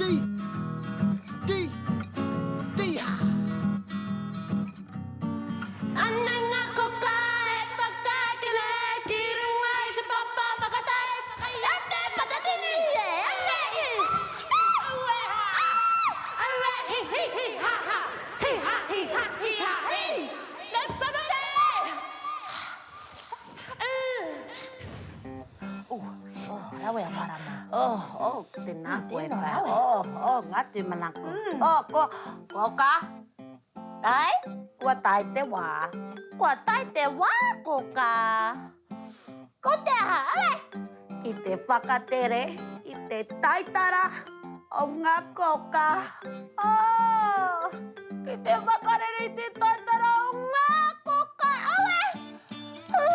D, D, D, ha! Ana ngā koka e whakaekene ki runga i te papa whakatai a te matatini e aue hi aue ha aue hi hi hi ha ha hi ha hi ha hi ha hi me papare Oh, rawe a marama. Oh, oh, tēnā koe. Tēnā rawe. Oh, oh, ngā tūmanako. Mm. Oh, ko, ko ka? Ai? Kua tae te wā. Kua tae te wā, koka. Ko te aha, aue! Ki te whakatere i te taitara o ngā koka. Oh, ki te whakarere i te taitara o ngā koka, aue! Oh.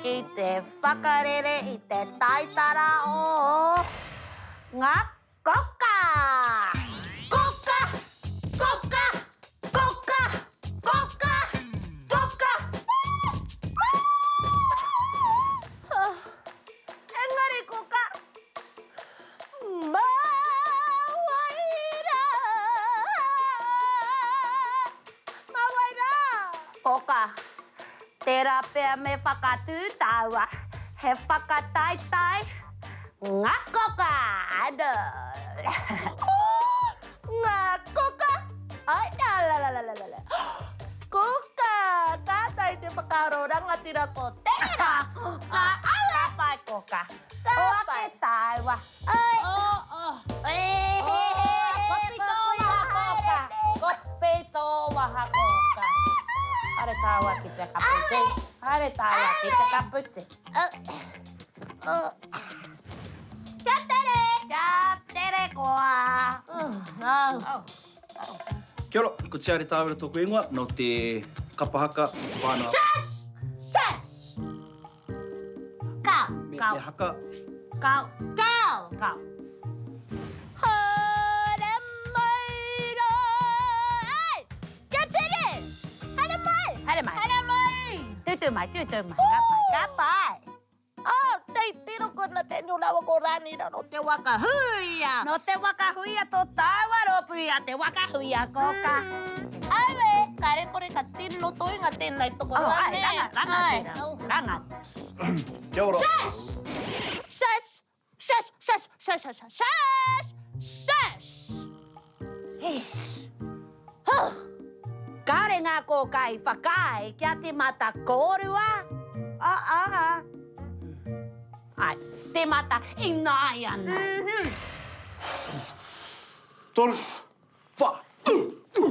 Ki te whakarere i te taitara o ngā koka! Koka! Koka! Koka! Koka! Koka! Engari koka! Mā wai rā? Mā wai rā? Koka! Tērā pea me whakatū tāua he whakataetae ngā koka! Ngā koka! Ai, la la la la la la. Koka! Kātahi te whakaaro rangatira ko tērā koka! Ka pai koka! Ka pai. Hoake tāua! Ai! Oh, oh. Kopi tō waha kōka! Kopi tō waha kōka! Haere tāua ki te kapu tī. Haere tāua ki te kapu tī. Kia tere! Kia tere koa! Kia ora, ko Tiare Tāwera tōku ingoa, nō te kapa haka o te whānau. Shush! Shush! Kao. Me, me haka. Kao. Kao. Kao. Haere mai rā. Ai! Kia tere! Haere mai! Haere mai. Haere mai! Tūtū mai, tūtū mai. Ka pai, ka pai. Oh, tei tiro kona te nu rawa ko Ranira no te waka huia. No te waka huia tō tāua rōpū i a te waka huia kōka. Aue, kare kore ka tino toenga tēnei tokoroa, Oh, ai, nē? ranga, ranga tērā, ranga. Kia ora. Shush! Shush! Shush! Shush! Shush! Shush! Shush! Shush! Yes. Huh. Kāre ngā kōkā i whakaae kia tīmata kōrua. Ah, ah, ah. Ai, tīmata ināianei. Mm -hmm. Toru, wha, u, u, u,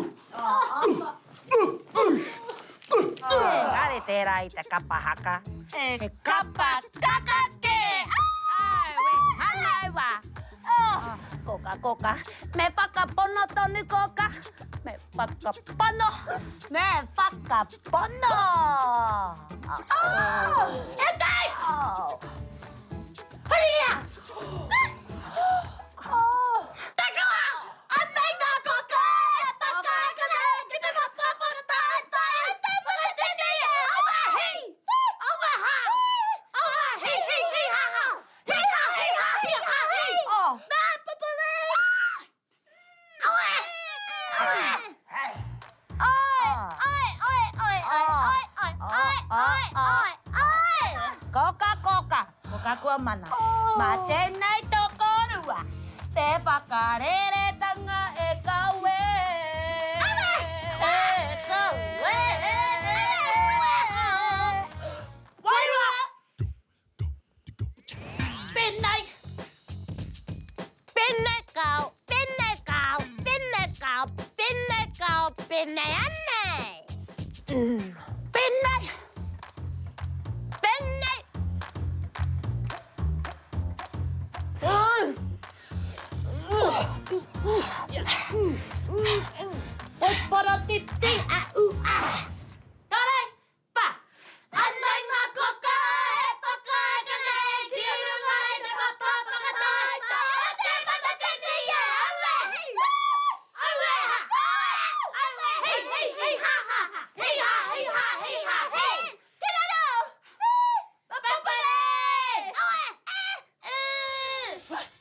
u, u, u. Kāre tērā i te kapa haka. He kapa kaka kē! Ai, we, hangaua! Oh, koka, koka, me whakapono tonu koka, me whakapono, me whakapono! Oh, e tai! Oh. Haria! Oh. Takawa! Anei ngā kaka e whakaekane ki te whakawhakataetae i te paratini e aua hi! Aua ha! Aua hi hi hi ha ha! Hi ha hi ha hi ha hi! Oh. Nā papare! Aue! Aue! Oi! Oi! Oi! Oi! Oi! Oi! Oi! Oi! Oi! Oi! Koka, koka, koka kua mana. Mā tēnei tō kōrua, te whakareretanga e kawe. E kawe! Wairua! Penei! Penei kau, penei kau, penei kau, penei kau, penei anei! Penei! Penei! Poporotiti a u a! Tore! Pa! Anei ngā koko e whakaeke nei ki runga i te papa whakataetae o te matatini e aue! Aue ha! Aue hi hi hi ha ha ha! Hi ha hi ha hi ha hi! Ki raro! Papare! Whai!